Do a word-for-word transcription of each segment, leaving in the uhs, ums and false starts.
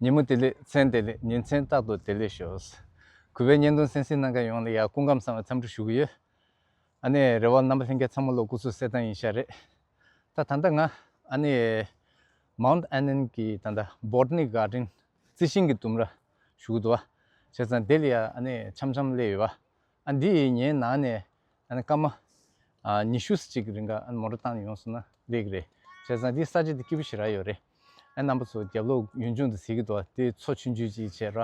ཉིན་མོ་བདེ་ལེགས། མཚན་བདེ་ལེགས། ཉིན་མཚན་རྟག་ཏུ་བདེ་ལེགས་ཤོག། གུས་པའི་བརྙན་ཐུང་གསན་གཟིགས་གནང་མཁན་ཡོངས་ལ་ཡང་སྐུ་ཁམས་བཟང་བའི་འཚམས་འདྲི་ཞུ་གི་ཡོད། ཨ་ནི་རེ་བ་རྣམ་པ་ལྷན་རྒྱས་ཚང་མ་ལོ་སྐུ་གཟུགས་གསལ་ཐང་ཡིན་ཤག་རེད། ད་ད་ལྟ་ང་ཨ་ནི་Mount Annan གི་ད་ལྟ་Botanic Garden རྩི་ཤིང་གི་ལྡུམ་ར་བཞུགས་འདུག་བ། བྱས་ཙང་དེ་ལ་ཡ་ཨ་ནི་འཆམ་འཆམ་སླེབས་ཡོད་བ། ཨ་འདི་ངའི་ནང་ནས་ཨ་ནི་སྐར་མ་ཨ་ཉི་ཤུ་ཙམ་ཅིག་གི་རིང་ག་ཨ་ནི་མོ་ཊ་བཏང་ནས་ཡོང་སོང་ན་ལེགས་རེད། བྱས་ཙང་འདི་ས་ཆ་འདི་སྐྱིད་པོ་ཞེ་དྲག་ཡོད་རེད། ཨ་རྣམ་པ་ཚོ་རྒྱབ་ལོགས་ཡུལ་ལྗོངས་འདི་གཟིགས་ཀྱི་འདུག་བ། དེ་མཚོ་ཆུང་ཆུང་ཅིག་བྱས་ར།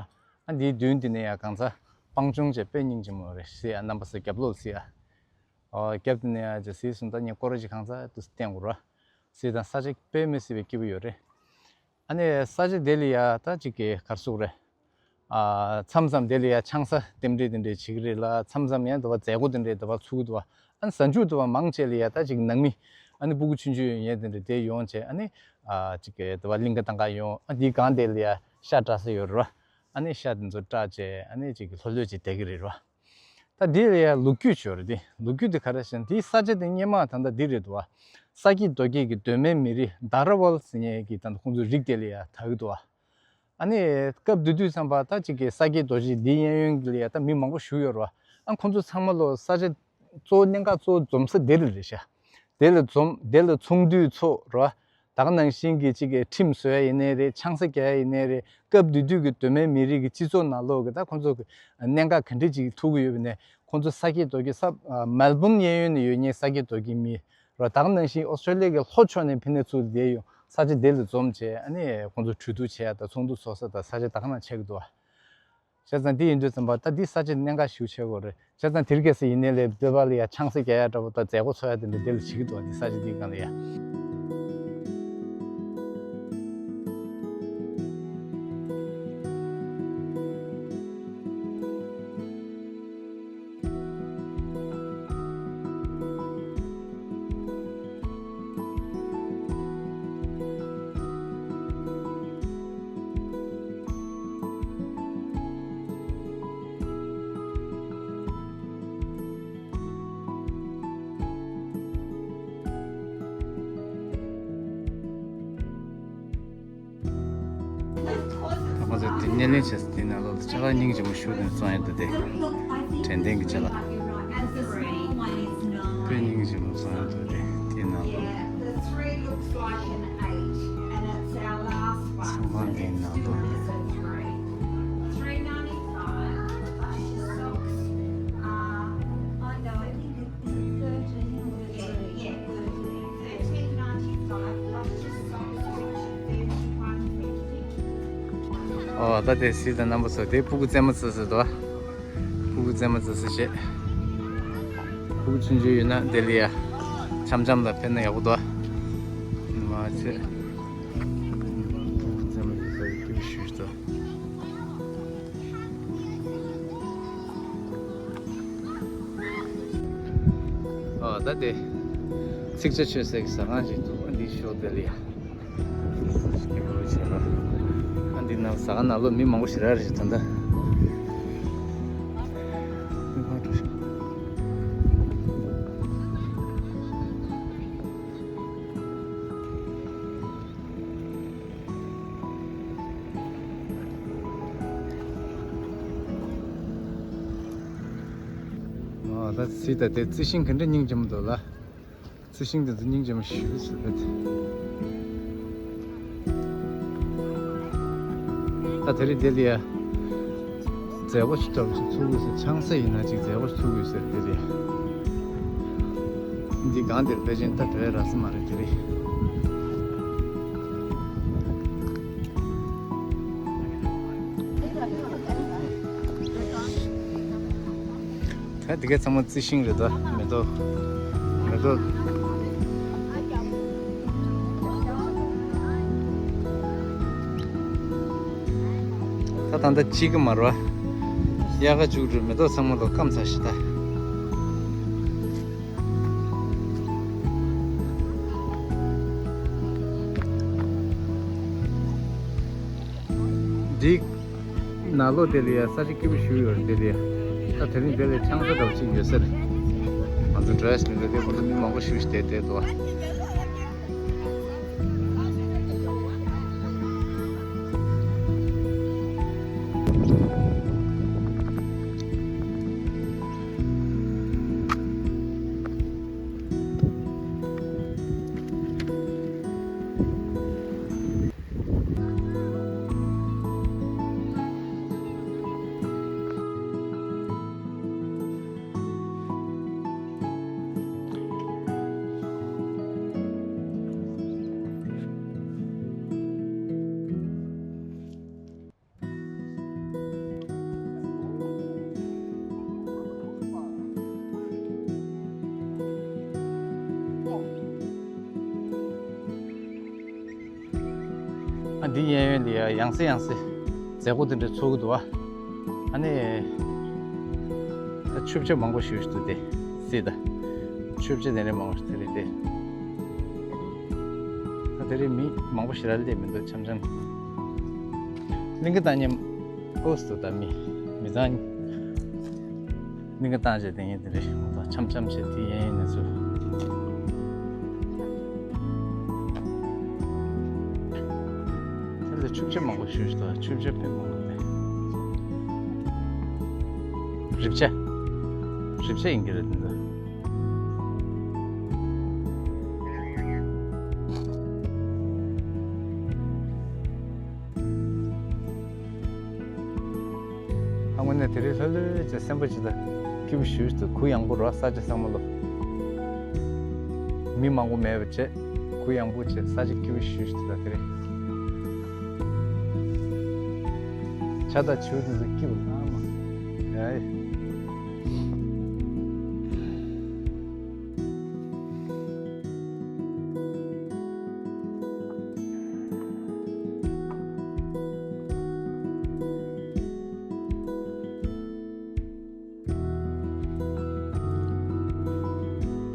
ཨ་འདིའི་མདུན་འདི་ནས་ཡ་གང་ཚ་སྤང་ལྗོངས་བྱས་དཔེ་སྙིང་རྗེ་མོ་རེད་ཟེར། ཨ་རྣམ་པ་ཚོ་རྒྱབ་ལོགས་གཟིགས་ཨ། ཨོ་རྒྱབ་འདི་ནས་ཡ་ཅིག་གཟིགས་སོང་ད་ངས་སྐོར་ར་ཅིག་གང་ཚ་དུ་བསྟན་དགོས་ར། གཟིགས་དང་ས་ཆ་དཔེ་མི་སྲིད་པའི་སྐྱིད་པོ་ཡོད་རེད། ཨ་ནི་ས་ཆ་དེ་ལ་ཡ་ད་ཅིག་གི་གར་སོང་རེད། ཨ་མཚམས་མཚམས་དེ་ལ་ཡ་ཆང་ས་རྟེན་འབྲེལ་དེ་འདྲས་བྱེད་ཀྱི་རེད་ལ། མཚམས་མཚམས་ཡང་དེ་བ་མཛད་སྒོ་དེ་འདྲས་དེ་བ་ཚུགས་འདུག་བ། ཨ་ནི་གཟའ་མཇུག་དེ་བ་མང་ཆེ་ལ་ཡ་ད་ཅིག་ནང་མི་ཨ་ནི་སྤུ་གུ་ཆུང་ཆུང་ཡོད་མཁན་དེ་འདྲས་དེ་ཡོང་བྱས། ཨ་ནི་ཨ་ཅིག་གི་དེ་བ་གླིང་ག་དང་ག་ཡོང་། ཨ་འདིའི་སྒང་དེ་ལ་ཡ་ཤ་བཀྲ་ས་ཡོད་རེད་བ། ཨ་ནི་ཤ་དེ་ཚོ་བཀྲ་བྱས་ཨ་ནི་ཅིག་གི་ལྷོད་ལྷོད་ཅིག་བསྡད་ཀྱི་རེད་བ། ད་འདི་ལ་ཡ་ལོ་རྒྱུས་ཅིག་ཡོད་རེད། དེ་ལོ་རྒྱུས་དེ་ག་རེ་ཟེར་ན་དེའི་ས་ཆ་དེ་སྔོན་མ་ད་ལྟ་འདི་རེད་འདུག་བ། ས་སྐྱེས་རྡོ་སྐྱེས་ཀྱི་གདོད་མའི་མི་རིགས་Darawal ཟེར་མཁན་གྱི་ད་ལྟ་ཁོང་ཚོའི་རིགས་དེ་ལ་ཡ་ད་གི་འདུག་བ། ཨ་ནི་སྐབས་དེ་དུས་ཙམ་པ་ད་ཅིག་གི་ས་སྐྱེས་རྡོ་སྐྱེས་འདིའི་གཡས་གཡོན་གྱི་ལ་ཡ་ད་མི་མང་པོ་བཞུགས་ཡོད་རེད་བ། ཨ་ཁོང་ཚོ་ཚང་མ་ལོ་ས་ཆ་གཙོ་བོ་གནད་འགག་གཙོ་བོ་འཛོམས་ས་དེ་རེད་རེད་ཤག་དེ་ལ་འཛོམས། དེ་ལ་ཚོགས་འདུ་ཚོགས་རེད་བ། ད་ག་ནང་བཞིན་གྱི་ཅིག་གི་ཁྲིམས་བཟོ་ཡ་ཡིན་ནའི་རེད། ཆང་ས་རྒྱག་ཡ་ཡིན་ནའི་རེད། སྐབས་དེ་དུས་ཀྱི་གདོད་མའི་མི་རིགས་ཀྱི་སྤྱི་ཚོགས་ནང་ལོགས་ཀྱི་ད་ཁོང་ཚོ་གི་གནད་འགག་ག་འདྲ་ཅིག་ཐུག་གི་ཡོད་པ་ནས། ཁོང་ཚོ་ས་སྐྱེས་རྡོ་སྐྱེས་ས་མེལ་བྷོན་གཡས་གཡོན་ནས་ཡོད་མཁན་ས་སྐྱེས་རྡོ་སྐྱེས་མི་རེད་བ། ད་ག་ནང་བཞིན་ཨོ་སི་ཀྲོ་ལི་ཡ་གི་ལྷོ་ཕྱོགས་ནས་ཕི་ནས་ཚུར་བསྡད་ཡོང་ས་ཆ་དེ་ལ་འཛོམས་བྱས། ཨ་ནི་ཁོང་ཚོ་གྲོས་བསྡུར་བྱེད་ཡ་དང་ཚོགས་འདུ་ཚོགས་ས་དང་ས་ཆ་ད་ག་ནང་ཆགས་ཀྱི་འདུག་བ། བྱས་ཙང་འདི་ཡིན་དུས་ཙམ་པ་ད་འདི་ས་ཆ་གནད་འགག་ཞེ་པོ་ཆགས་ཀྱི་ཡོད་རེད། བྱས་ཙང་དེ་རིང་ཁ་སང་ཡིན་ནའི་ལས་བོད་པ་ལ་ཡ་ཆང་ས་རྒྱག་ཡ་འདྲ་པོ་དང་མཛད་སྒོ་ཚོགས་ཡ་དེ་འདྲ་དེ་ལ་བྱེད་ཀྱི་འདུག་འདི་ས་ཆ་འདིའི་སྒང་ལ་ཡ། ད་ང་ཚོ་དེ་སྣེ་ལེན་བྱས་ཏེ་དེའི་ནང་ལོགས་ལ་ཅ་ལག་སྙིང་རྗེ་མོ་ཞེ་པོ་ཅིག་བཙོང་ཡ་འདུག་སྟེ། དྲན་རྟེན་གྱི་ཅ་ལག་དཔེ་སྙིང་རྗེ་མོ་བཙོང་ཡ་འདུག་སྟེ། དེའི་ནང་ལོགས་ཚང་མ་དེའི་ནང་ལོགས་ལ། ཨོ་ད་དེ་གཟིགས་དང་རྣམ་པ་ཚོ། དེ་སྤུ་གུ་རྩེད་མོ་རྩེ་ས་འདུག་སྤུ་གུ་རྩེད་མོ་རྩེ་ས་བྱས། སྤུ་གུ་ཆུང་ཆུང་ཡོད་ན་དེ་ལ་ཡ་འཆམ་འཆམ་ལ་ཕེབས་ན་ཡག་པོ་འདུག་མ་ཚད་སྤུ་གུ་རྩེད་མོ་རྩེ་ས་སྐྱིད་པོ་ཞེ་པོ་ཅིག་འདུག་ཨ་ད་དེ་ཚིག་ཇ་མཆོད་སའི་ཟ་ཁང་ཞིག་འདུག་ཨ་འདི་ཤོག་དེ་ལ་ཡ། སྐྱིད་པོ་བྱས་པ། ཨ་འདི་ནང་ཟ་ཁང་ནང་ལོགས་མི་མང་པོ་ཞེ་དྲག་རེད་ད་ལྟ། མི་མང་པོ་ཞིག་ཨོ་ད་གཟིགས་དང་། དེ་རྩི་ཤིང་ག་འདྲ་སྙིང་རྗེ་མོ་འདུག་ལ། རྩི་ཤིང་དེ་ཚོ་སྙིང་རྗེ་མོ་ཞེ་པོ་ཅིག་རེད། ད་དེ་རིང་དེ་ལ་ཡ་མཛད་སྒོ་ཞིག་འདྲ་པོ་ཞིག་ཚུགས་དགོས་ཟེར། ཆང་ས་ཡིན་ན་ཅིག་མཛད་སྒོ་ཞིག་ཚུགས་དགོས་ཟེར། དེ་ལ་ཡ་འདི་སྒང་དེར་ཕལ་ཆེར་ད་བྲོས་རག་ས་མ་རེད་དེ་རིང་། ད་འདི་ག་ཚང་མ་རྩི་ཤིང་རེད་དོ། མེ་ཏོག་མེ་ཏོག་ད་ད་ལྟ་ཅིག་གི་མ་རོ། དབྱར་ཁ་བཅུག་འགྲོ། མེ་ཏོག་ཚང་མ་ལོ་སྐམ་ཚར་ཤི་ད། འདི་ནང་ལོགས་དེ་ལ་ཡ་ས་ཆ་སྐྱིད་པོ་ཞིག་ཡོད་རེད། དེ་ལ་ཡ་ད་དེ་རིང་དེ་ལ་ཆང་ས་འདྲ་པོ་ཅིག་ཡོད་ས་རེད། ང་ཚོ་འགྲོ་ཡ་ཟིན་རེད། དེ་ཁོ་ཚོ་མི་མང་པོ་ཞིག་བསྡད་བསྡད་འདུག་ཨ། ཨ་འདི་གཡས་གཡོན་ལ་ཡ་ཡང་སེ་ཡང་སེ་མཛད་སྒོ་དེ་འདྲ་ཚོགས་ཀྱི་འདུག་ཨ། ཨ་ནི་ད་ཆོས་བྱེད་མང་པོ་ཞིག་འདུག་སྟེ། སྲིད་ད་ཆོས་བྱེད་དེ་འདྲ་མང་པོ་ཞིག་དེ་རེད་དེ། ད་དེ་རིང་མི་མང་པོ་ཞིག་ར་སླེབས་མི་འདུག་འཆམ་འཆམ། གླིང་ག་བཏང་མཉམ་ཨོ་སི་འདུག་ད་མི་མི་ཚང་། གླིང་ག་བཏང་བྱས་དེ་ཡིན་དེ་རེད། འཆམ་འཆམ་བྱས་དེ་ཡིན་ཡིན་ནས་ཚུལ། དེ་ལ་ཆུ་བྱ་མང་པོ་ཞུ་ཞུ་དང་ཆུ་བྱ་དཔེ་མང་པོ་རེད། རིབ་བྱ། རིབ་བྱ་ཡིན་གྱི་རེད་དེ་ཚོ། ཨ་དངོས་གནས་དེ་རིང་ལྷོད་ལྷོད་བྱས་སེམས་པ་ཇི་ལྟར་སྐྱིད་པོ་ཞུ་ཞུ་དང་གུ་ཡངས་པོ་རོ། ས་ཆ་བཟང་མོ་ལོ། མི་མང་པོ་མེད་པ་བྱས་གུ་ཡངས་པོ་བྱས་ས་ཆ་སྐྱིད་པོ་ཞུ་ཞུ་དང་དེ་རིང་ཇ་དང་བྱིའུ་དེ་ཚོ་སྐྱིད་པོ་ལ་མ་ཡ་ཡ།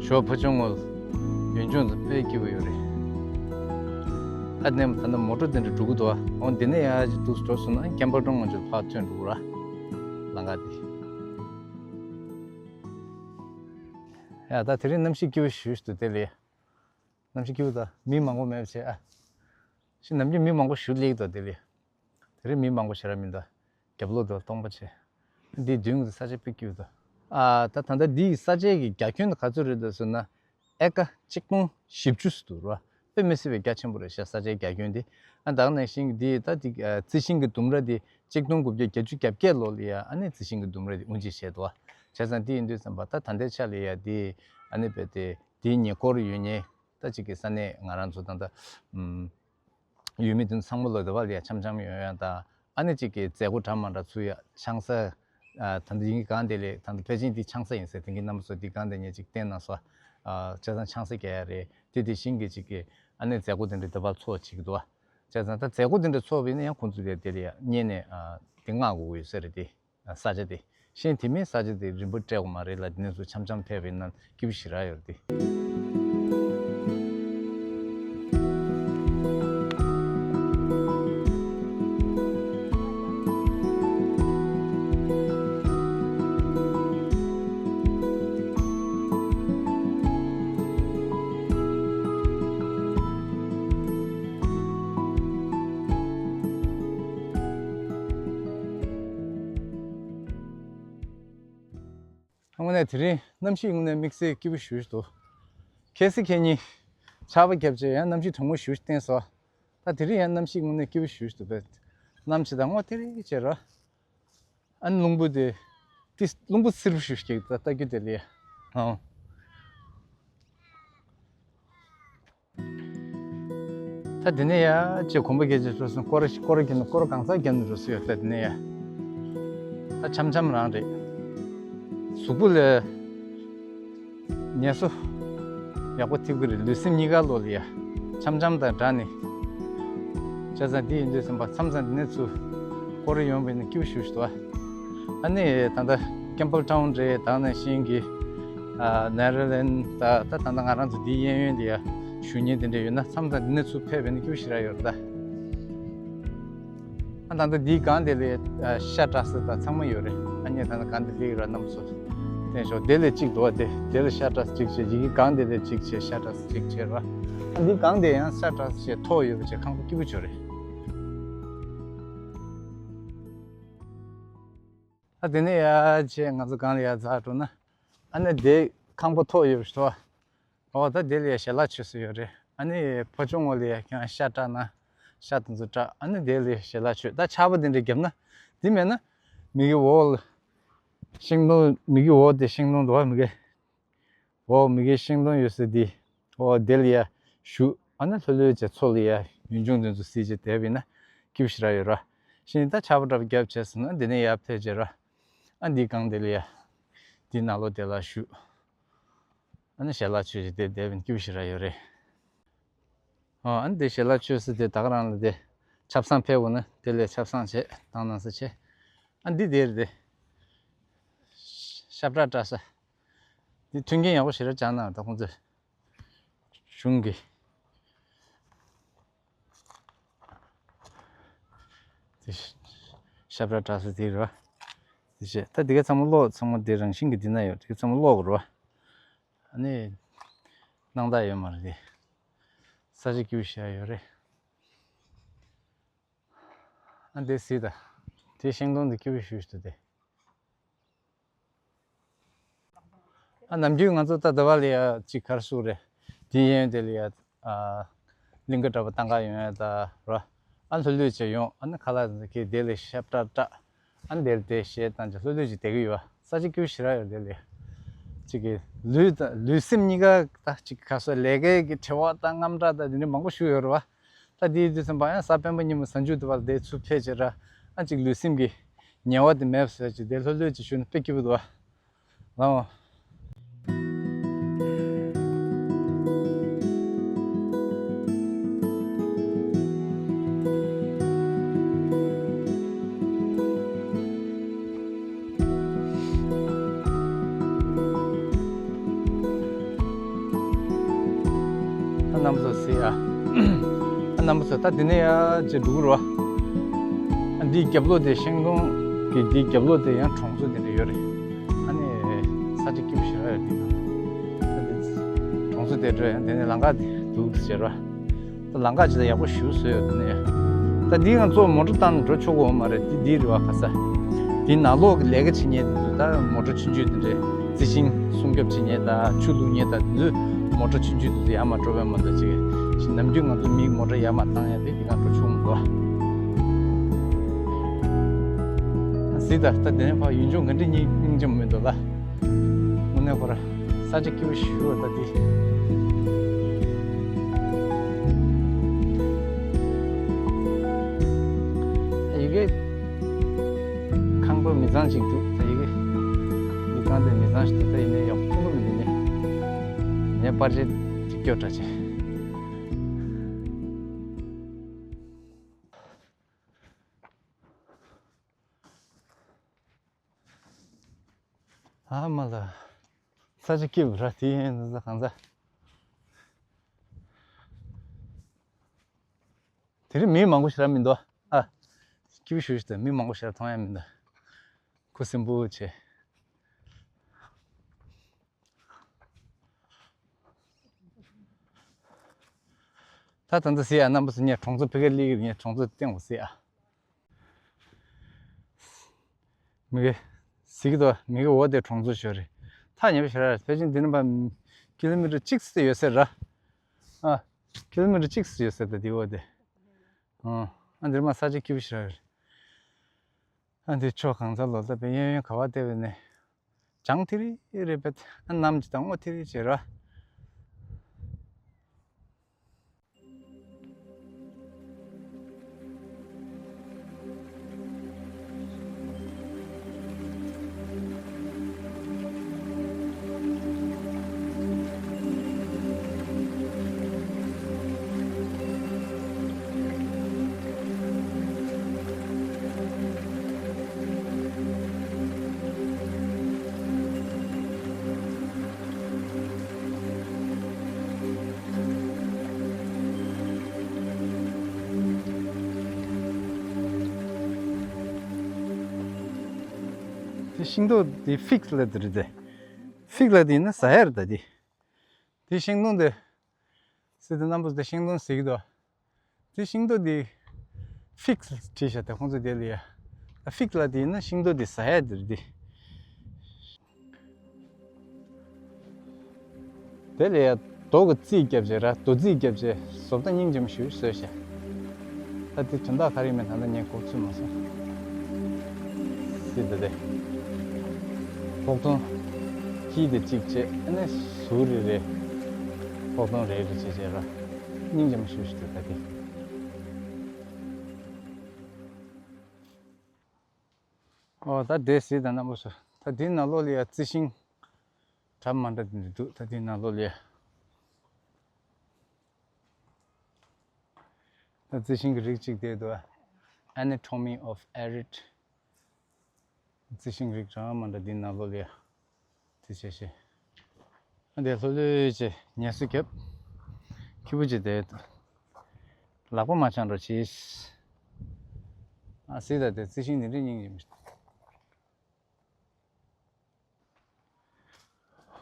ཞོགས་ཕ་ཆུང་ངོ་། ཡུལ་ལྗོངས་སུ་དཔེ་སྐྱིད་པོ་ཡོད་རེད། ཨ་ནེམ་ད་ནི་མོ་ཊ་དེ་འདྲ་འགྲོ་གི་འདུག་ཨ། འོ་འདི་ནས་ཡར་ཅིག་འདུག་འགྲོ་སོང་ན་ཀེམ་པར་ཊའུན་ང་ཚོ་ཕར་ཐོན་འགྲོ་གི་ར། ལམ་ཁ་དེ། ཡ་ད་དེ་རིང་གནམ་གཤིས་སྐྱིད་པོ་ཞུ་ཞུ་འདུག་དེ་ལས། གནམ་གཤིས་སྐྱིད་པོ་དང་མི་མང་པོ་མེད་པ་བྱས་ཨ། ཤི་ནམ་རྒྱུན་མི་མང་པོ་ཞུ་སླེབས་འདུག་དེ་ལས། དེ་རིང་མི་མང་པོ་ཞེ་དྲག་མི་འདུག་རྒྱབ་ལོགས་དུ་སྟོང་པ་བྱས། འདིའི་མདུན་གྱི་ས་ཆ་དཔེ་སྐྱིད་པོ་འདུག་ཨ་ད་ད་ལྟ་འདིའི་ས་ཆའི་གི་རྒྱ་ཁྱོན་དུ་ག་ཚོད་རེད་འདུག་ཟེར་ན། ཨེ་ཀ་གཅིག་སྟོང་བཞི་བཅུ་ཙམ་འདུག་ར། དཔེ་མི་སྲིད་པའི་རྒྱ་ཆེན་པོ་རེད་ཤག་ས་ཆའི་རྒྱ་ཁྱོན་འདི། ཨ་ད་ག་ནང་བཞིན་གྱི་འདི་ད་འདི་ཨ་རྩི་ཤིང་གི་ལྡུམ་ར་འདི་གཅིག་སྟོང་དགུ་བརྒྱ་བརྒྱད་ཅུ་གྱ་བརྒྱད་ལོ་ལ་ཡ་ཨ་ནི་རྩི་ཤིང་གི་ལྡུམ་ར་འདི་དབུ་འབྱེད་བྱས་འདུག་བྱས་ཙང་འདི་ཡིན་དུས་ཙམ་པ་ད་ད་ལྟའི་ཆ་ལ་ཡ་འདི་ཨ་ནི་རྦད་དེ་འདིའི་ཉེ་འཁོར་ཡོད་མཁན་ད་ཅིག་གི་ས་གནས་ང་རང་ཚོ་ད་ལྟ་ཨུམ། ཡུལ་མི་དེ་ཚོ་ཚང་མ་ལོ་དེ་བ་ལ་ཡ་འཆམ་འཆམ་ཡོང་ཡ་དང་། ཨ་ནི་གཅིག་གི་མཛད་སྒོ་འདྲ་མ་འདྲ་ཚུགས་ཡ་ཆང་ས། ཨ་ད་ལྟ་ཡིན་གི་གང་དེ་ལས་ད་ལྟ་ཕལ་ཆེར་འདི་ཆང་ས་ཡིན་ཟེར་དེང་གི་རྣམ་པ་ཚོ་འདི་གང་དེ་ཉེ་གཅིག་བསྟན་གནང་སོང་། ཨ་བྱས་ཙང་ཆང་ས་རྒྱག་ཡ་རེད་དེ། དེ་བཞིན་གི་གཅིག་གི་ཨ་ནི་མཛད་སྒོ་དེ་འདྲ་དེ་བ་ཚོགས་བྱེད་ཀྱི་འདུག་བ། བྱས་ཙང་ད་མཛད་སྒོ་དེ་འདྲ་ཚོགས་པ་ཡིན་ན་ཡང་ཁོང་ཚོ་དེ་དེ་ལ་ཡ་གཉེར་ནས་ཨ་དེ་མངགས་དགོས་ཀྱི་ཡོད་ས་རེད་དེ། ས་ཆ་དེ། གཞན་དེ་མིན་ས་ཆ་དེ་རིམ་པ་སྤྲད་དགོས་མ་རེད་ལ། དེ་ནས་ཚུར་འཆམ་འཆམ་ཕེབས་པ་ཡིན་ན་སྐྱིད་པོ་ཞེ་དྲག་ཡོད་རེད་དེ། དངོས་གནས་དེ་རིང་གནམ་གཤིས་དངོས་གནས་དམིགས་བསལ་སྐྱིད་པོ་ཞེ་པོ་ཅིག་འདུག་ཁ་སང་ཁ་ཉིན་ཆར་པ་བརྒྱབ་བྱས་ཡང་གནམ་གཤིས་གྲང་མོ་ཞེ་པོ་ཅིག་བསྟན་སོང་། ད་དེ་རིང་ཡང་གནམ་གཤིས་དངོས་གནས་སྐྱིད་པོ་ཞེ་པོ་ཅིག་འདུག་པས། གནམ་གཤིས་དང་སྔོ་ཐིག་རིག་བྱས་ར། ཨ་ནི་རླུང་བུ་དེ། དེ་རླུང་བུ་སེར་པོ་ཞེ་པོ་ཅིག་ད་ལྟ་རྒྱུ་དེ་ལས། ཨང་། ད་དེ་ནས་ཡ་ཅེ་གོམ་པ་བརྒྱབ་བྱས་འགྲོ་སོང་། སྐོར་ར་སྐོར་ར་བརྒྱབ་ནས་སྐོར་གང་ཚང་བརྒྱབ་ནས་འགྲོ་སོང་ཡོད། ད་དེ་ནས་ཡ་ད་འཆམ་འཆམ་རང་རེད། གཟུགས་པོ་ལ་ངལ་གསོ་ཡག་པོ་ཐེབས་ཀྱི་རེད། ལུས་སེམས་གཉིས་ཀ་ལོ་ལ་ཡ་འཆམ་འཆམ་དང་སྦྲགས་ནས། བྱས་ཙང་འདི་ཡིན་དུས་ཙམ་པ་མཚམས་མཚམས་འདི་ནས་ཚུར་སྐོར་ར་ཡོང་བས་ན་སྐྱིད་པོ་ཞེ་པོ་ཅིག་འདུག་ཨ། ཨ་ནི་ད་ལྟ་ཀེམ་པལ་ཊའུན་རེད། ད་ནང་བཞིན་གྱི་ཨ་ནེ་ཐར་ལེན་ཌི། ད་ད་ད་ལྟ་ང་རང་ཚོ་འདིའི་གཡས་གཡོན་འདི་ཡ་བཞུགས་མཁན་དེ་འདྲ་ཡོད་ན་མཚམས་མཚམས་འདི་ནས་ཚུར་ཕེབས་པས་ན་སྐྱིད་པོ་ཞེ་དྲག་ཡོད་རེད་ད། ཨ་ད་ལྟ་འདིའི་སྒང་དེ་ལ་ཨ་ཤ་བཀྲ་ས་དང་ཚང་མ་ཡོད་རེད། ཨ་ནི་ད་ལྟ་སྒང་དེ་སླེབས་ར་རྣམ་པ་ཚོ་བསྟན་ཞོག་དེ་ལ་གཅིག་འདུག་བ། དེ་དེ་ལ་ཤ་བཀྲ་ས་གཅིག་བྱས། ཡི་གེ་སྒང་དེ་ལ་གཅིག་བྱས། ཤ་བཀྲ་ས་གཅིག་བྱས་ར། ཨ་འདིའི་སྒང་དེ་ཡང་ཤ་བཀྲ་ས་བྱས་ཐོག་ཡོད་པ་བྱས་ཁང་པ་སྐྱིད་པོ་ཅིག་རེད། ཨ་དེ་ནས་ཡར་བྱས་ང་ཚོ་སྒང་ལ་ཡར་འཛེགས་འགྲོ་ན། ཨ་ནི་དེ་ཁང་པ་ཐོག་ཡོད་པ་ཞིག་འདུག་བ། འོ་ད་དེ་ལ་ཡ་ཞལ་ལག་མཆོད་ས་ཡོད་རེད། ཨ་ནི་ཕར་ཕྱོགས་ངོས་ལ་ཡ་ཁྱེད་རང་ཤ་བཀྲ་ན་ཤ་དེ་ཚོ་བཀྲ། ཨ་ནི་དེ་ལ་ཡ་ཞལ་ལག་མཆོད། ད་ཆར་པ་དེ་འདྲ་བརྒྱབ་ན། དེ་མེད་ན་མི་གི་འོག་ལ་ཤིང་སྡོང་། མི་གི་འོག་དེ་ཤིང་སྡོང་འདུག་བ། མི་གི་འོག་མི་གི་ཤིང་སྡོང་ཡོད་ས་དེ། འོ་དེ་ལ་ཡ་བཞུགས། ཨ་ནི་ལྷོད་ལྷོད་བྱས་མཚོ་ལ་ཡ་ཡུལ་ལྗོངས་དེ་ཚོ་གཟིགས་བྱས་བསྡད་པ་ཡིན་ན་སྐྱིད་པོ་ཞེ་དྲག་ཡོད་ར། གཞན་ད་ཆར་པ་འདྲ་པོ་བརྒྱབ་བྱས་ཟིན་ན་དེ་ནས་ཡར་ཕེབས་བྱས་ར། ཨ་འདིའི་སྒང་དེ་ལ་ཡ་འདིའི་ནང་ལོགས་དེ་ལ་བཞུགས། ཨ་ནི་ཞལ་ལག་མཆོད་བྱས་བསྡད་བསྡད་པ་ཡིན་ན་སྐྱིད་པོ་ཞེ་དྲག་ཡོད་རེད། ཨ་ནི་དེ་ཞལ་ལག་མཆོད་ས་དེ་ད་ག་རང་ལ་དེ་ ཆབ་གསང་ཕེབས་དགོས་ན་དེ་ལས་ཆབ་གསང་བྱས་བཏང་གནང་ས་བྱས། ཨ་འདི་དེ་རེད་དེ། ཤ་བཀྲ་བཀྲ་ས། འདི་མཐུན་རྐྱེན་ཡག་པོ་ཞེ་དྲག་སྦྱངས་གནང་ད་ཁོང་ཚོས། གཞུང་གི། དེ་ཤ་བཀྲ་བཀྲ་ས་དེ་རེད་བ། དེ་བྱས་ད་དེ་ག་ཚང་མ་གློག་ཚང་མ་དེ་རང་བཞིན་གྱི་འདི་ན་ཡོད་དེ་ག་ཚང་མ་གློག་རེད་བ། ཨ་ནི། སྣང་དག་ཡོད་མ་རེད་དེ། ས་ཆ་སྐྱིད་པོ་ཞེ་དྲག་ཡོད་རེད། ཨ་འདི་གཟིགས་དང་། དེ་ཤིང་སྡོང་འདི་སྐྱིད་པོ་ཞེ་དྲག་འདུག་སྟེ། ཨ་ནམ་རྒྱུན་ང་ཚོ་ད་ཟླ་བ་ལ་ཡ་གཅིག་གར་སུ་རེད། དེ་ཡན་དེ་ལ་ཡ་ཨ་གླིང་ག་འདྲ་པོ་བཏང་ག་ཡོང་ཡ་ད་ར། ཨ་ལྷོད་ལྷོད་བྱས་ཡོང་ཨ་ནི་ཁ་ལག་གི་དེ་ལ་ཤ་བཀྲ་བཀྲ། ཨ་འདིར་དེ་གཞས་བཏང་བྱས་ལྷོད་ལྷོད་ཅིག་བསྡད་ཀྱི་ཡོད་པ། ས་ཆ་སྐྱིད་པོ་ཞེ་དྲག་ཡོད་དེ་ལ་ཡ། གཅིག་གི་ལུས་དང་ལུས་སེམས་གཉིས་ཀ་ད་གཅིག་ག་སོ་ལས་ཀའི་གི་བྲེལ་བ་དང་དངངས་སྐྲག་དང་དེ་འདྲ་མང་པོ་ཞིག་ཡོད་རེད་བ། ད་དེའི་དུས་ཙམ་པ་ཡང་གཟའ་སྤེན་པ་ཉིན་མོ་གཟའ་མཇུག་ཏུ་བར་དེ་ཚུར་ཕེབས་བྱས་ར། ཨ་གཅིག་ལུས་སེམས་ཀྱི་ཉེ་བ་དེ་མེད་པ་བཟོས་བྱས་དེ་ལྷོད་ལྷོད་ཅིག་བཞུགས་ན་དཔེ་སྐྱིད་པོ་འདུག་བ། ལའོ། ཨ་རྣམ་པ་ཚོ་གཟིགས་ཨ། ཨ་རྣམ་པ་ཚོ་ད་འདི་ནས་ཡར་ཅིག་འགྲོ་གི་རེད་བ། ཨ་འདིའི་རྒྱབ་ལོགས་དེ་ཤིང་སྡོང་གི་འདིའི་རྒྱབ་ལོགས་དེ་ཡང་གྲོང་ཚོ་དེ་འདྲ་ཡོད་རེད། ཨ་ནི་ས་ཆ་སྐྱིད་པོ་ཞེ་དྲག་ཡོད་འདི་ན། ཨ་འདི་གྲོང་ཚོ་དེ་འགྲོ་ཡང་དེ་ནས་ལམ་ཁ་དེ་འདུག་ཟེར་བ། ད་ལམ་ཁ་ཅིག་ད་ཡག་པོ་ཞེ་པོ་བཟོས་ཡོད་དེ་ནས། ད་འདི་ང་ཚོ་མོ་ཊ་བཏང་ནས་འགྲོ་ཆོག་གི་ཡོད་མ་རེད་འདི་འདི་རེད་བ་ཁ་ས། འདི་ནང་ལོགས་ཀྱི་ལས་ཀ་བྱེད་མཁན་དེ་ཚོ་ད་མོ་ཊ་ཆུང་ཆུང་དེ་འདྲས་རྩི་ཤིང་སྲུང་སྐྱོབ་བྱེད་མཁན་དང་ཆུ་བླུག་མཁན་དང་དེ་ཚོས་མོ་ཊ་ཆུང་ཆུང་དེ་ཚོ་ཡར་མར་འགྲོ་བས་མ་གཏོགས་ཅིག་ཞིག་ནམ་རྒྱུན་ང་ཚོ་མིའི་མོ་ཊ་ཡར་མར་བཏང་ཡ་དེ་འདི་ག་འགྲོ་ཆོག་མི་འདུག་ཨ། གཟིགས་དང་ད་དེ་ནས་ཕར་ཡུལ་ལྗོངས་ག་འདྲ་སྙིང་སྙིང་རྗེ་མོ་མི་འདུག་ལ། དངོས་གནས་ཁོ་ར་ས་ཆ་སྐྱིད་པོ་ཞེ་པོ་ད་འདི། ཡི་གེ་ཁང་པ་མི་ཚང་ཅིག་འདུག་ད་ཡི་གེ་མི་ཚང་དེ་མི་ཚང་ཞིག་འདུག་ད་ཡིན་ནའི་ཡག་པོ་མཐོང་གི་མི་འདུག་ངས་ངས་པར་ཆས་ཅིག་སྐྱོར་འདྲ་བྱས། ཨ་མ་ལ། ས་ཆ་སྐྱིད་པོ་ར་དེ་ཡིན་ས་གང་ས། དེ་རིང་མི་མང་པོ་ཞེ་དྲག་མི་འདུག་ཨ། སྐྱིད་པོ་ཞེ་པོ་ཞིག་འདུག་མི་མང་པོ་ཞེ་དྲག་མཐོང་ཡ་མི་འདུག་ཁུ་སིམ་པོ་བྱས། ད་ད་ལྟ་ཟེར་ཡ་རྣམ་པ་ཚོ་ངས་གྲོང་ཚོ་ཕ་གིར་སླེབས་ཀྱི་རེད། ངས་གྲོང་ཚོ་སྟེང་དུ་ཟེར་ཡ། མི་གེ། གཟིགས་ཀྱི་འདུག་མི་གེ་འོ་དེ་གྲོང་ཚོ་ཞོ་རེད། ཐག་ཉེ་པོ་ཞེ་དྲག་རེད། ཕལ་ཆེར་འདི་ནས་ཕར་ཀི་ལོ་མི་ཊར་གཅིག་ཙམ་ཡོད་ས་རེད། ཨ། ཀི་ལོ་མི་ཊར་གཅིག་ཙམ་ཡོད་ས་རེད་ད་འདི་འོ་དེ། ཨ། ཨ་འདིར་མ་ས་ཆ་སྐྱིད་པོ་ཞེ་དྲག་རེད། ཨ་འདི་ཕྱོགས་གང་ས་ལོ་ད་བེ་གཡས་གཡོན་ག་བ་བལྟས་པས་ནས། བྱང་ཐིག་རི་རེད་པས། ཨ་གནམ་གྱི་ད་སྔོ་ཐིག་རི་བྱེད་ར། དེ་ཤིང་ཏོག་དེ་ཧྥིག་ལབ་དེ་རེད་དེ། ཧྥིག་ལབ་དེ་ཡིན་ན་ཟ་ཡ་རེད་ད་དེ། དེ་ཤིང་སྡོང་དེ། སི་ཏུ་རྣམ་པ་དེ་ཤིང་སྡོང་ཟེར་གྱི་འདུག་དེ་ཤིང་ཏོག་དེ་ཧྥིག་བྲིས་བཞག་དེ་ཁོང་ཚོ་དེ་ལ་ཡ། ཧྥིག་ལབ་དེ་ཡིན་ན་ཤིང་ཏོག་དེ་ཟ་ཡ་དེ་རེད་དེ། དེ་ལ་ཡ་རྡོ་གི་རྩིས་བརྒྱབ་བྱས་ར་རྡོ་རྩིས་བརྒྱབ་བྱས་བཟོ་ལྟ་སྙིང་རྗེ་མོ་ཞེ་པོ་བཟོས་བཞག་ད་དེ་དོན་དག་ག་རེ་ཡིན་མིན་ད་ལྟ་ངས་གོ་ཚོད་མ་སོང་། སྲིད་དེ་དེ། ཕོག་ཐུང་། དཀྱིལ་དེ་གཅིག་བྱས་ཨ་ནི་ཟུར་རེ་རེ། ཕོག་ཐུང་རེ་རེ་བྱས་བྱས་ར། སྙིང་རྗེ་མོ་ཞེ་པོ་ཞིག་འདུག་ད་དེ། ཨོ་ད་དེ་སྲིད་དང་རྣམ་པ་ཚོ་ད་དེའི་ནང་ལོགས་ལ་ཡ་རྩི་ཤིང་འདྲ་མི་འདྲ་དེ་འདྲ་འདུག་ད་དེའི་ནང་ལོགས་ལ་ཡ། རྩི་ཤིང་གི་རིགས་གཅིག་དེ་འདུག Anatomy of Arid། རྩི་ཤིང་རིགས་གྲངས་མང་དྲགས་འདི་ནང་ལོགས་ལ་ཡ། དེ་བྱས་ཤེས། ཨ་འདི་ལྷོད་ལྷོད་བྱས་ངལ་གསོ་རྒྱབ། ཁྱི་པོ་ཅིག་དེ། ལག་པ་མ་འཆང་རོགས་གྱིས། ཨ་སྲིད་ད་དེ་རྩི་ཤིང་འདི་འདྲའི་སྙིང་རྗེ་མི།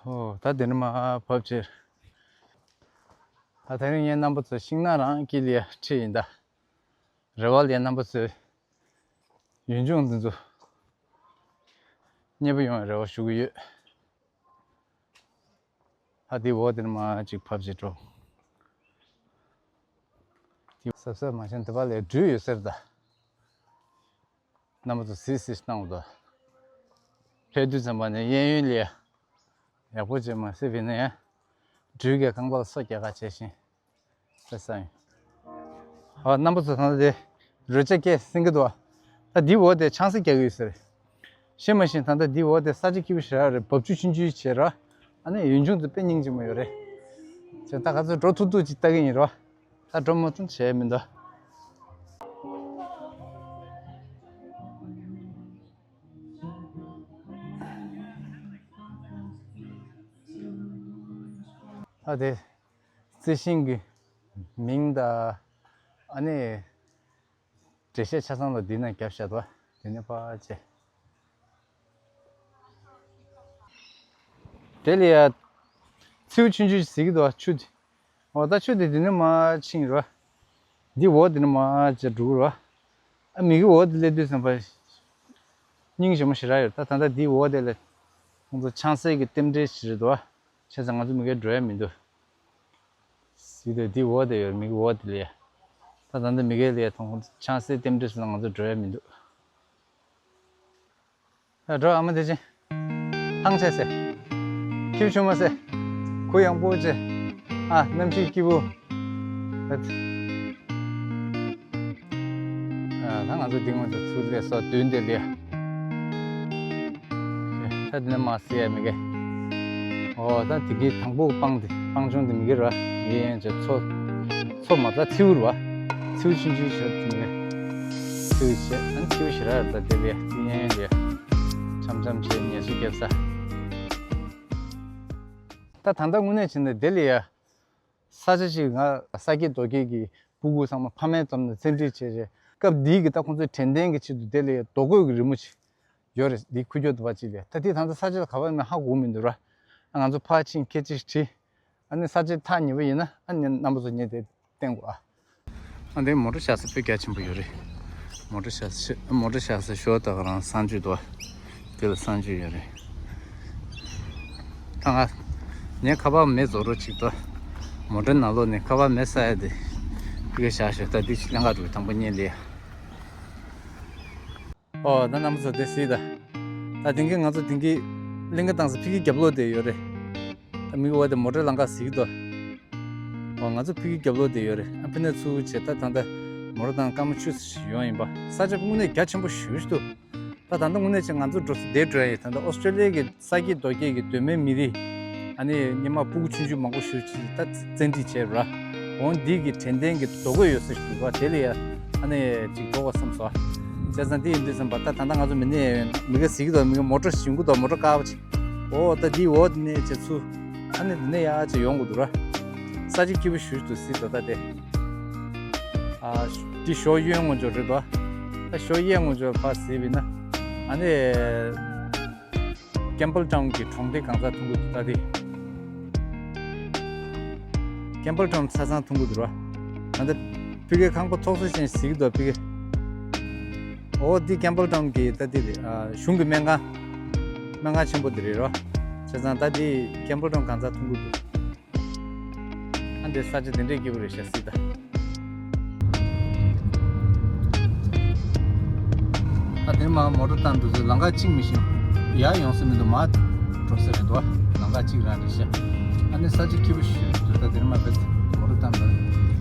ཨོ་ད་དེ་ནས་མར་བབས་ཕྱིར། ད་དེ་རིང་ངས་རྣམ་པ་ཚོ་ཤིང་ནགས་རང་དཀྱིལ་ལ་ཁྲིད་ཡིན་ད། རེ་བ་ལ་རྣམ་པ་ཚོས་ཡུལ་ལྗོངས་འདི་ཚོ་མཉེས་པོ་ཡོང་བའི་རེ་བ་ཞུ་གི་ཡོད། ད་འདི་འོག་དེ་ནས་མར་ཅིག་བབས་ཕྱིར་འགྲོ། འདི་གཟབ་གཟབ་མ་བྱས་ན་དེ་པར་ལ་སྦྲུལ་ཡོད་ཟེར་ད། རྣམ་པ་ཚོ་གཟིགས་གཟིགས་གནང་དང་། ཕེབས་དུས་ཙམ་པ་ནས་གཡས་གཡོན་ལ་ཡག་པོ་བྱས་མ་གཟིགས་པ་ཡིན་ན་ཡང་སྦྲུལ་གྱིས་རྐང་པ་ལ་སོ་རྒྱག་ག་བྱས་ཤིང་། ཟེར་ས་ཡིན། ཨ་རྣམ་པ་ཚོ་ད་ལྟ་དེ་རོལ་ཆ་སྐད་གསན་གྱི་འདུག་ད་འདི་འོག་དེ་ཆང་ས་རྒྱག་གི་ཡོད་ཟེར། ཤེས་མ་ཤེས་ད་ལྟ་འདི་འོག་དེ་ས་ཆ་སྐྱིད་པོ་ཞེ་དྲག་རེད། འབབ་ཆུ་ཆུང་ཆུང་བྱས་ར། ཨ་ནི་ཡུལ་ལྗོངས་དེ་དཔེ་སྙིང་རྗེ་མོ་ཡོད་རེད། བྱས་ད་ང་ཚོ་འགྲོ་ཐུབ་ཐུབ་ཅིག་ལྟ་གི་ཡིན་རོ། ད་འགྲོ་མ་ཐུབ་བྱས་མི་འདུག་ད་དེ་རྩི་ཤིང་གི་མིང་དང་ཨ་ནི་འགྲེལ་བཤད་ཆ་ཚང་ལ་འདི་ན་རྒྱབ་བཞག་འདུག་དེ་ནས་ཕར་བྱས། དེ་ལ་ཡ། མཚེའུ་ཆུང་ཆུང་ཞིག་གཟིགས་ཀྱི་འདུག་ཆུ་དེ། འོ་ད་ཆུ་དེ་འདི་ནས་མར་ཕྱིན་རོ། འདི་འོག་འདི་ནས་མར་བྱས་འགྲོ་གི་རོ། ཨ་མི་གི་འོག་དེ་སླེབས་དུས་ཙམ་པ། སྙིང་རྗེ་མོ་ཞེ་དྲག་ཡོད། ད་ད་ལྟ་འདི་འོག་དེ་ལ། ཁོང་ཚོ་ཆང་སའི་གི་རྟེན་འབྲེལ་ཞིག་རེད་འདུག་བྱས་ཙང་ང་ཚོ་མི་གིར་འགྲོ་ཡ་མི་འདུག་གཟིགས་དང་འདི་འོག་དེ་ཡོད་མི་གི་འོག་དེ་ལ་ཡ། ད་ད་ལྟ་མི་གི་ལ་ཡ་ཐོང་ཁོང་ཚོ་ཆང་སའི་རྟེན་འབྲེལ་སོགས་ལ་ང་ཚོ་འགྲོ་ཡ་མི་འདུག་ཡ་འགྲོ་ཨ་མ་བདེ་ཆེན། ཐང་ཆད་སེ། ཁྱིའུ་ཆུང་མ་སེ། གུ་ཡངས་པོ་བྱས། ཨ་གནམ་གཤིས་སྐྱིད་པོ། ད་ང་ཚོ་འདི་སྔོན་དུ་ཚུར་སླེབས་སོ་བདུན་དེ་ལས། ད་འདི་ནས་མར་གཟིགས་ཡ་མི་གི། ཨོ་ད་དེ་གི་དང་པོ་སྤང་དེ་སྤང་ཆུང་དེ་མི་གི་ར། མི་གི་ཡན་ཆད་མཚོ། མཚོ་མ་རེད་མཚེའུ་རེད་བ། མཚེའུ་ཆུང་ཆུང་ཞིག་རེད་དེ་མི་གི། མཚེའུ་ཞིག་ཨ་ནི་མཚེའུ་ཞིག་ར་རེད་ད་དེ་ལས་དེ་ཡན་ལས། འཆམ་འཆམ་བྱས་ངལ་གསོ་རྒྱབ་ས། ད་ད་ལྟ་དངོས་གནས་བྱས་ན་དེ་ལས་ཡ། ས་ཆ་ཅིག་ང་ས་སྐྱེས་རྡོ་སྐྱེས་ཀྱི་སྤུ་གུ་ཚང་མ་ཕ་མའི་འཛོམས་ནས་བཙན་ཁྲིད་བྱས་རྗེས་སྐབས་འདིའི་གི་ད་ཁོང་ཚོའི་དྲན་རྟེན་གྱི་ཆེད་དུ་དེ་ལས་ཡ་རྡོ་བརྐོས་ཀྱི་རི་མོ་ཅིག་ཡོད་རེད། འདི་ཁུག་ཀྱོག་འདུག་པ་ཅིག་ལས་ད་དེ་ད་ལྟ་ས་ཆ་ལ་ག་པར་མེད་ཧ་གོ་མི་འདུག་ར། ང་ཚོ་ཕར་ཕྱིན་སྐད་ཆ་ཞིག་དྲིས། ཨ་ནི་ས་ཆ་ཐག་ཉེ་པོ་ཡིན་ན་ཨ་ནི་རྣམ་པ་ཚོ་ངས་དེ་བསྟན་དགོས་ཨ། ཨ་འདི་མོ་ཊ་བཞག་ས་དཔེ་རྒྱ་ཆེན་པོ་ཡོད་རེད། མོ་ཊ་བཞག་ས་མོ་ཊ་བཞག་ས་ཞོ་ད་ག་རང་གསང་སྤྱོད་འདུག་ཨ། དེ་ལ་གསང་སྤྱོད་ཡོད་རེད། ད་ང་ངས་ཁ་པར་མེ་བཟོ་རོགས་ཅིག་ཏོ། མོ་ཊ་ནང་ལོགས་ནས་ཁ་པར་མེ་ཟ་ཡ་དེ་ཕ་གིར་བཞག་ཞོ། ད་འདི་ལེན་ག་འགྲོ་དང་པོ་ཉིད་ལས། ཨོ་ད་རྣམ་པ་ཚོ་དེ་གཟིགས་ད། ད་དེང་གི་ང་ཚོ་དེང་གི་གླིང་ག་བཏང་ས་ཕ་གིའི་རྒྱབ་ལོགས་དེ་ཡོད་རེད། ད་མི་གི་འོག་དེ་མོ་ཊ་ལམ་ཁ་གཟིགས་ད། ཨོ་ང་ཚོ་ཕ་གིའི་རྒྱབ་ལོགས་དེ་ཡོད་རེད། ཨ་ཕ་ནས་ཚུར་བྱས་ད་ད་ལྟ་མོ་ཊ་དང་སྐར་མ་བཅུ་ཙམ་ཞིག་ཡོང་ཡིན་པ། ས་ཆ་དངོས་གནས་རྒྱ་ཆེན་པོ་ཞེ་པོ་ཞིག་འདུག་ད་ད་ལྟ་དངོས་གནས་བྱས་ང་ཚོ་འགྲོ་ས་དེ་འགྲོ་ཡ་ཡིན། ད་ལྟ་ཨོ་སི་ཀྲོ་ལི་ཡ་གི་ས་སྐྱེས་རྡོ་སྐྱེས་ཀྱི་གདོད་མའི་མི་རིགས། ཨ་ནི་སྔོན་མ་སྤུ་གུ་ཆུང་ཆུང་མང་པོ་ཞིག་ཅིག་ད་བཙན་ཁྲིད་བྱས་ར། འོང་འདི་གི་དྲན་རྟེན་གྱི་རྡོ་བརྐོས་ཡོད་ས་ཞིག་འདུག་ག་དེ་ལ་ཡ་ཨ་ནི་ཅིག་འགྲོ་དགོས་བསམ་སོང་། བྱས་ཙང་འདི་ཡིན་དུས་ཙམ་པ་ད་ད་ལྟ་ང་ཚོ་མི་ནས་མི་ག་གཟིགས་ཀྱི་འདུག་མི་ག་མོ་ཊ་ཞིག་འགྲོ་གི་འདུག་མོ་ཊ་དཀར་པོ་ཅིག་འོ་ད་འདི་འོ་འདི་ནས་བྱས་ཚུར་ཨ་ནི་འདི་ནས་ཡ་ཅིག་ཡོང་དགོས་འདུག་ར། ས་ཆ་སྐྱིད་པོ་ཞེ་པོ་ཞིག་འདུག་གཟིགས་ད་ད་དེ། ཨ་འདི་ཞོ་གཡོན་ངོས་ཕྱོགས་རེད་དོ། ད་ཞོ་གཡས་ངོས་ཕྱོགས་ཕར་གཟིགས་པ་ཡིན་ན་ཨ་ནི། ཀེམ་པལ་ཊའུན་གྱི་གྲོང་སྡེ་གང་སར་མཐོང་གི་འདུག་ད་དེ། ཀེམ་པལ་ཊའུན་ཆ་ཚང་མཐོང་གི་འདུག་ར། ད་ལྟ་ཕ་གིའི་ཁང་པ་ཐོག་སོ་ཅན་ཞིག་གཟིགས་འདུག་ཕ་གི། འོ་འདི་ཀེམ་པལ་ཊའུན་གྱི་ད་དེ་རེད། ཨ་གཞུང་གི་སྨན་ཁང་། སྨན་ཁང་ཆེན་པོ་དེ་རེད་ར། བྱས་ཙང་ད་དེ་ཀེམ་པལ་ཊའུན་གང་སར་མཐོང་གི་འདུག་ཨ་འདི་ས་ཆ་དེ་འདྲའི་སྐྱིད་པོ་རེད་ཤག་གཟིགས་ད། ཨ་དེ་མ་མོ་ཊ་བཏང་འགྲོ་ཚུལ་ལམ་ཁ་གཅིག་མི་ཤེས། ཡར་ཡོང་ས་མི་འདུག་མར་འགྲོ་ས་རེད་འདུག་ལམ་ཁ་གཅིག་རང་རེད་ཤག་ཨ་ནི་ས་ཆ་སྐྱིད་པོ་ཞིག་འདུག་ད་དེ་མ་བེད་མོ་ཊ་བཏང་འགྲོ།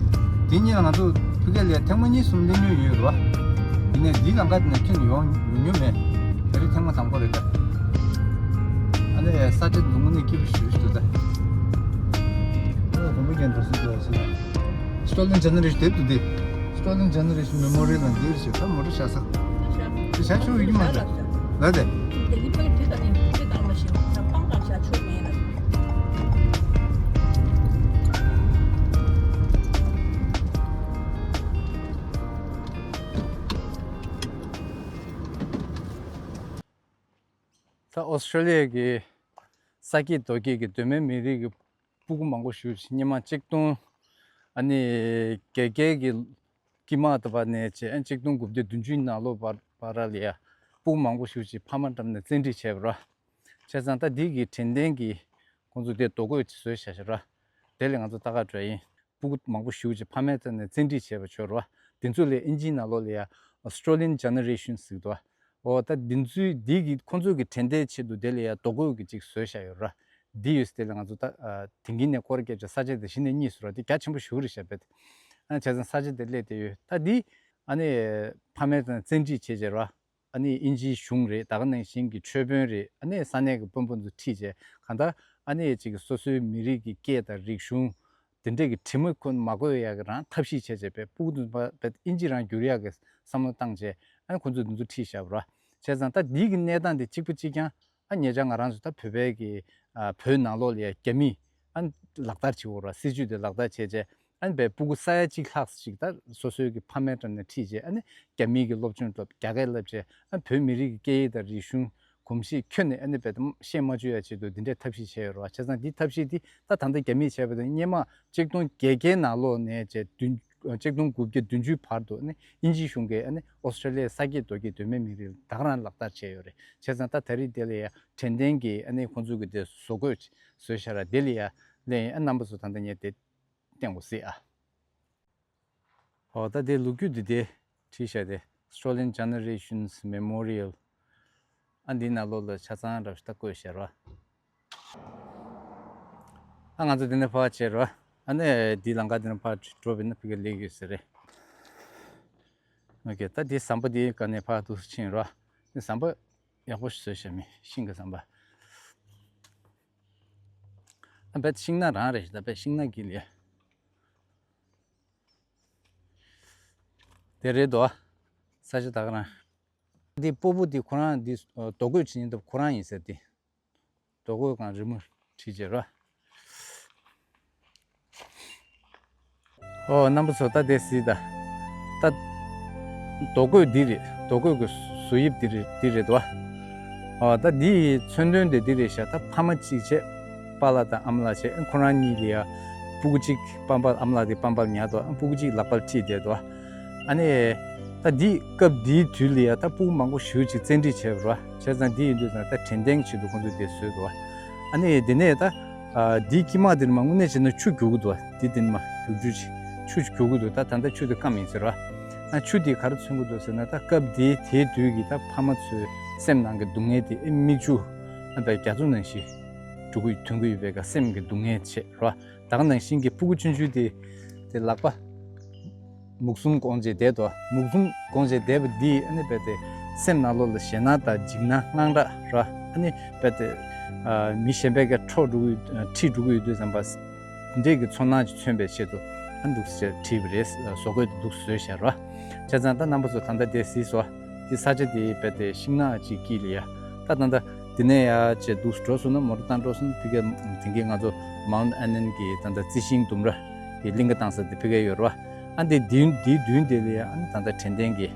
དེ་གཉིས་ལ་ང་ཚོ་ཕ་གི་ལ་ཐེངས་མ་གཉིས་གསུམ་སླེབས་མྱོང་ཡོད་རེད་བ། ཡིན་ནའི་འདི་ལམ་ཁ་དེ་ནས་ཁྱོན་ཡོང་མྱོང་མེད། དེ་རིང་ཐེངས་མ་དང་པོ་རེད་ད། ཨ་ནི་ས་ཆ་དེ་དངོས་གནས་སྐྱིད་པོ་ཞེ་པོ་ཞིག་འདུག་ད། ཨོ་དགོན་པ་རྒན་འགྲོ་སྲིད་འདུག་ཟེར་ན། Stolen Generation དེབ་འདུག་དེ། Stolen Generation Memorial ལ་འདིར་བྱེད་ཐབས་མོ་རུ་བྱ་ས། དེ་བྱ་ཆོག་ཡོད་ཀྱི་མ་རེད། ལ་དེ། དེ་གི་ཕ་གི་དེ་ད་ནི་དེ་དང་མ་ཤེས་ན་སྤང་གང་བྱ་ཆོག་མེད་ལ། ད་ཨོ་སི་ཀྲོ་ལི་ཡ་གི་ས་སྐྱེས་རྡོ་སྐྱེས་ཀྱི་གདོད་མའི་མི་རིགས་ཀྱི་སྤུ་གུ་མང་པོ་ཞིག་སྔོན་མ་གཅིག་སྟོང་ཨ་ནི་བརྒྱད་བརྒྱ་གི་དཀྱིལ་མ་དུ་བ་ནས་བྱས་ཨ་གཅིག་སྟོང་དགུ་བརྒྱ་བདུན་ཅུའི་ནང་ལོགས་བར་བར་ལ་ཡ་སྤུ་གུ་མང་པོ་ཞིག་ཅིག་ཕ་མ་འགྲམ་ནས་བཙན་ཁྲིད་བྱས་པ་ར། བྱས་ཙང་ད་འདི་གི་དྲན་རྟེན་གྱི་ཁོང་ཚོ་དེ་རྡོ་བརྐོས་ཅིག་བཟོས་བཞག་བཞག་ར། དེ་ལས་ང་ཚོ་ལྟ་ག་འགྲོ་ཡིན། སྤུ་གུ་མང་པོ་ཞིག་ཅིག་ཕ་མའི་རྩ་ནས་བཙན་ཁྲིད་བྱས་པ་བྱོས་ར། དེ་ཚོ་ལས་ཨིན་ཇིའི་ནང་ལོགས་ལ་ཡ་Stolen Generation ཟེར་གི་འདུག་བ། འོ་ད་འདི་ཚོའི་འདི་གི་ཁོང་ཚོ་གི་དྲན་རྟེན་ཆེད་དུ་དེ་ལ་ཡ་རྡོ་བརྐོས་ཀྱི་ཅིག་བཟོས་བཞག་ཡོད་ར། འདི་ཡོད་དེ་ལ་ང་ཚོ་ད་ཨ་དེང་གི་ནས་སྐོར་སྐྱོད་བྱས་ས་ཆ་དེ་གཞི་ནས་གཉིས་སུ་ར་དེ་རྒྱ་ཆེན་པོ་ཞེ་པོ་རེད་བཞག་པས། ཨ་བྱས་ཙང་ས་ཆ་དེ་སླེབས་བསྡད་ཡོད། ད་འདི་ཨ་ནི་ཕ་མའི་རྩ་ནས་བཙན་ཁྲིད་བྱས་བྱས་ར། ཨ་ནི་ཨིན་ཇིའི་གཞུང་རེད། ད་ག་ནང་བཞིན་གྱི་ཆོས་དཔོན་རེད། ཨ་ནི་ས་གནས་ཀྱི་དཔོན་པོ་ཚོ་ཁྲིད་བྱས་གང་ལྟར་ཨ་ནི་ཅིག་སོ་སོའི་མི་རིགས་ཀྱི་སྐད་དང་རིག་གཞུང་དེ་འདྲས་ཀྱི་དྲི་མ་ཁོ་མ་གོ་ཡག་གི་རང་ཐབས་ཤེས་བྱས་བྱས་པས་སྤུ་གུ་དེ་ཚོ་ཨིན་ཇི་རང་བསྒྱུར་ཡག་གི་བསམ་བློ་བཏང་བྱས་ཨ་ནི་ཁོ་ཚོ་དེ་ཚོ་ཁྲིད་བཞག་པ་ར། བྱས་ཙང་ད་འདི་གི་གནས་སྟངས་དེ་གཅིག་པ་གཅིག་རྐྱང་ཨ་ཉེ་ཆར་ང་རང་ཚོ་ད་བོད་པའི་གི་ཨ་བོད་ནང་ལོགས་ལ་ཡ་རྒྱ་མིས་ཨ་ལག་བསྟར་བྱེད་འོ་ར། སྲིད་ཇུས་དེ་ལག་བསྟར་བྱས་བྱས་ཨ་ནི་བས་སྤུ་གུ་ས་ཡ་གཅིག་ལྷག་ཅིག་ད་སོ་སོའི་གི་ཕ་མའི་འགྲམ་ནས་ཁྲིད་བྱས་ཨ་ནི་རྒྱ་མིའི་གི་སློབ་སྦྱོང་སློབ་རྒྱ་སྐད་བསླབ་བྱས་ཨ་བོད་མི་རིགས་ཀྱི་སྐད་ཡིག་དང་རིག་གཞུང་གོམས་གཤིས་ཁྱོན་ནས་ཨ་ནི་བས་ད་ཤེས་མ་བཅུག་ཡ་ཆེད་དུ་འདི་འདྲའི་ཐབས་ཤེས་བྱས་ཡོད་རེད་བ། བྱས་ཙང་འདི་ཐབས་ཤེས་འདི་ད་ད་ལྟ་རྒྱ་མིས་བྱས་པ་དང་སྔོན་མ་གཅིག་སྟོང་བརྒྱད་བརྒྱའི་ནང་ལོགས་ནས་བྱས་བདུན་གཅིག་སྟོང་དགུ་བརྒྱ་བདུན་ཅུའི་བར་དུ་ཨ་ནི་དབྱིན་ཇིའི་གཞུང་གིས་ཨ་ནི་ཨོ་སི་ཀྲོ་ལི་ཡའི་ས་སྐྱེས་རྡོ་སྐྱེས་གདོད་མའི་མི་རིགས་ད་ག་རང་ལག་བསྟར་བྱས་ཡོད་རེད། བྱས་ཙང་ད་ད་རེས་དེ་ལ་ཡ་དྲན་རྟེན་གྱི་ཨ་ནི་ཁོང་ཚོ་གི་དེ་བཟོ་བཀོད་བཟོས་ཤག་ར། དེ་ལ་ཡ་ལན་ཨ་རྣམ་པ་ཚོ་ད་ལྟ་ངས་དེ་བསྟན་དགོས་སྲིད་ཨ། འོ་ད་དེ་ལོ་རྒྱུས་འདི་དེ་བྲིས་བཞག་དེ་Stolen Generations Memorial ཨ་འདི་ནང་ལོགས་ལ་ཆ་ཚང་ར་ཞིག་ད་བཀོད་བཞག་ར། ཨ་ང་ཚོ་འདི་ནས་ཕར་བྱས་ར། ཨ་ནི་འདི་ལམ་ཁ་འདི་ནས་ཕར་འགྲོ་བས་ན་ཕ་གི་ལེགས་ཡོད་ཟེར་རེད། ཨོ་ཀེ། ད་འདི་ཟམ་པ་འདི་ག་ནས་ཕར་འདུག་ཕྱིན་ར། འདི་ཟམ་པ་ཡག་པོ་ཞིག་བཟོས་བཞག་མི་ཤིང་གི་ཟམ་པ། ཨ་བས་ཤིང་ནགས་རང་རེད་ཤག་ད་བས་ཤིང་ནགས་དཀྱིལ་ལ་དེ་རེད་དོ། ས་ཆ་ད་ག་རང་། འདི་སྤོ་བོ་འདི་ཁོ་རང་འདི་རྡོ་བརྐོས་བྱེད་ཉིན་དུ་ཁོ་རང་ཡིན་ཟེར་ཏེ། རྡོ་བརྐོས་གང་རི་མོ་བྲིས་བྱས་ར། ཨོ་རྣམ་པ་ཚོ་ད་དེ་གཟིགས་ད། ད་རྡོ་བརྐོས་འདི་རེད། རྡོ་བརྐོས་ཀྱི་བཟོ་དབྱིབས་འདི་རེད། འདི་རེད་དོ། ཨོ་ད་འདི་ཡི་མཚོན་དོན་དེ་འདི་རེད་ཤག་ད་ཕ་མ་གཅིག་བྱས་པཱ་ལགས་དང་ཨ་མ་ལགས་བྱས་ཁོ་རང་གཉིས་ལ་ཡ་སྤུ་གུ་གཅིག་པམ་པ་ཨ་མ་ལགས་དེ་པམ་པ་ཉར་དོ། སྤུ་གུ་གཅིག་ལག་པར་ཁྲིད་བསྡད་དོ། ཨ་ནི། ད་འདི་སྐབས་འདིའི་དུས་ལ་ཡ་ད་སྤུ་གུ་མང་པོ་ཞེ་ཅིག་བཙན་ཁྲིད་བྱས་པ་རེད་བ། བྱས་ཙང་འདི་ཡིན་དུས་ཙང་ད་དྲན་རྟེན་ཆེད་དུ་ཁོང་ཚོས་འདི་བཟོས་འདུག་བ། ཨ་ནི་འདི་ནས་ད་འདིའི་དཀྱིལ་མ་འདིར་མ་དངོས་གནས་བྱས་ན་ཆུ་རྒྱུག་གི་འདུག་བ། འདི་འདིར་མ་རྒྱུག་རྒྱུག་ཅིག་ཆུ་རྒྱུག་གི་འདུག་ད་ད་ལྟ་ཆུ་དེ་སྐམ་ཡིན་ཟེར་བ། ཨ་ཆུ་དེ་ག་རེ་མཚོན་གི་འདུག་ཟེར་ན་ད་སྐབས་དེའི་དེའི་དུས་ཀྱི་ད་ཕ་མ་ཚོའི་སེམས་ནང་གི་སྡུག་བསྔལ་དེ་ཨེ་མིག་ཆུ་ཨ་ད་རྒྱ་མཚོ་ནང་བཞིན་འགྲོ་གི་ཐོན་གི་ཡོད་པའི་ཀ་སེམས་ཀྱི་སྡུག་བསྔལ་བྱེད་རེད་བ། ད་ག་ནང་བཞིན་གྱི་སྤུ་གུ་ཆུང་ཆུང་དེ་དེ་ལག་པ་མུག་ཟུམ་གོང་བྱས་བསྡད་དོ། མུག་ཟུམ་གོང་བྱས་བསྡད་པ་འདིས་ཨ་ནི་རྦད་དེ་སེམས་ནང་ལོགས་ལ་ཞེད་སྣང་དང་འཇིགས་སྣང་དངངས་སྐྲག་ར་ཨ་ནི་རྦད་དེ་མི་གཞན་པའི་ག་འཕྲོག་འགྲོ་གི་ཁྲིད་འགྲོ་གི་ཡོད་དུས་ཙམ་པ་འདྲས་ཀྱི་ཚོར་སྣང་ཅིག་མཚོན་པའི་ཆེད་དུ་ཨ་འདུག་སེ་བྲིས་པ་རེད། བཟོ་བཀོད་དེ་འདུག་བཟོས་བཞག་ར། བྱས་ཙང་ད་རྣམ་པ་ཚོ་ད་ལྟ་དེ་གཟིགས་སོ། དེ་ས་ཆ་དེ་རྦད་དེ་ཤིང་ནགས་ཅིག་དཀྱིལ་ལ་ཡ། ད་ད་ལྟ་དེ་ནས་ཡ་བྱས་འདུག་འགྲོ་སོང་ན་མོ་ཊ་བཏང་འགྲོ་སོང་ན་ཕ་གི་དེང་གི་ང་ཚོ་Mount Annan གི་ད་ལྟ་རྩི་ཤིང་ལྡུམ་ར་གི་གླིང་ག་བཏང་ས་དེ་ཕ་གི་ཡོད་རེད་བ། ཨ་འདི་དེའི་དེའི་མདུན་དེ་ལ་ཡ་ཨ་ནི་ད་ལྟ་དྲན་རྟེན་གྱི་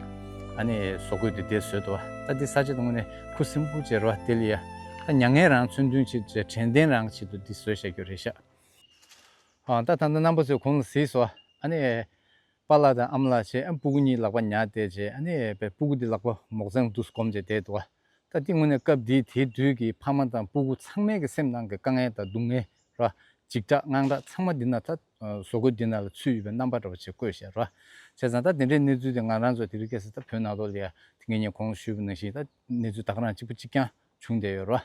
ཨ་ནི་བཟོ་བཀོད་དེ་དེ་བཟོས་འདུག་བ། ད་དེ་ས་ཆ་དེ་དངོས་གནས་ཁུ་སིམ་པོ་བྱས་རེད་བ། དེ་ལ་ཡ་ད་མྱ་ངན་རང་མཚོན་དོན་ཆེད་དུ་དྲན་རྟེན་རང་ཆེད་དུ་འདི་བཟོས་བཞག་རྒྱུ་རེད་ཤག་ཨ་ད་ད་ལྟ་རྣམ་པ་ཚོས་གོང་ལ་གཟིགས་སོ། ཨ་ནི་པཱ་ལགས་དང་ཨ་མ་ལགས་བྱས་ཨ་སྤུ་གུ་གཉིས་ལག་པ་ཉར་བསྡད་བྱས་ཨ་ནི་པའི་སྤུ་གུ་འདི་ལག་པ་མོག་ཙང་དུ་སྒོམ་བྱས་བསྡད་འདུག་བ། ད་འདི་དངོས་གནས་སྐབས་འདིའི་དེའི་དུས་ཀྱི་ཕ་མ་དང་སྤུ་གུ་ཚང་མའི་གི་སེམས་ནང་གི་དཀའ་ངལ་དང་སྡུག་བསྔལ་ར་འཇིགས་སྐྲག་དངངས་སྐྲག་ཚང་མ་འདི་ན་ད་བཟོ་བཀོད་འདི་ནང་ལ་ཚུད་ཡོད་པའི་རྣམ་པ་འདྲ་བ་ཞིག་བཀོད་བཞག་ར། བྱས་ཙང་ད་དེ་འདྲའི་གནས་ཚུལ་དེ་ང་རང་ཚོ་དེ་རིང་ཁ་སང་ད་བོད་ནང་ལོགས་ལ་ཡ་དེ་ངས་ངས་གོང་ཞུས་པ་ནང་བཞིན་ད་གནས་ཚུལ་ད་ག་རང་གཅིག་པ་གཅིག་རྐྱང་བྱུང་བསྡད་ཡོད་ར།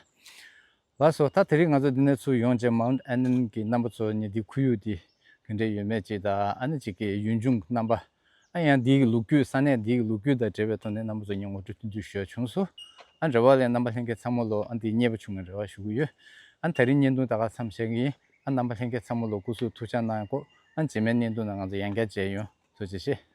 ལགས་སོ། ད་དེ་རིང་ང་ཚོ་འདི་ནས་ཚུར་ཡོང་རྗེས་Mount Annan གི་རྣམ་པ་ཚོ་ནས་འདི་ཁོར་ཡུག་འདི་ག་འདྲས་ཡོད་མེད་ཅིག་དང་ཨ་ནི་ཅིག་གི་ཡུལ་ལྗོངས་ཀྱི་རྣམ་པ། ཨ་ཡང་འདི་གི་ལོ་རྒྱུས་ས་གནས་འདི་གི་ལོ་རྒྱུས་དང་འབྲེལ་བའི་ཐོག་ནས་རྣམ་པ་ཚོ་ངས་ངོ་སྤྲོད་ཐུང་ཐུང་ཞུ་ཡ་བྱུང་སོང་། ཨ་འབྲེལ་བ་ལས་རྣམ་པ་ལྷན་རྒྱས་ཚང་མ་ལོ་ཨ་འདི་མཉེས་པོ་བྱུང་བའི་རེ་བ་ཞུ་གི་ཡོད། ཨ་ད་རིང་བརྙན་ཐུང་ད་ག་མཚམས་བཞག་གི་ཡིན། ཨ་རྣམ་པ་ལྷན་རྒྱས་ཚང་མ་ལོ་སྐུ་གཟུགས་ཐུགས་ཅག་གནང་ཡག་གོ། ཨ་རྗེས་མའི་བརྙན་ཐུང་ནང་ང་ཚོ་ཡང་བསྐྱར་མཇལ་ཡོང་། ཐུགས་རྗེ་ཆེ།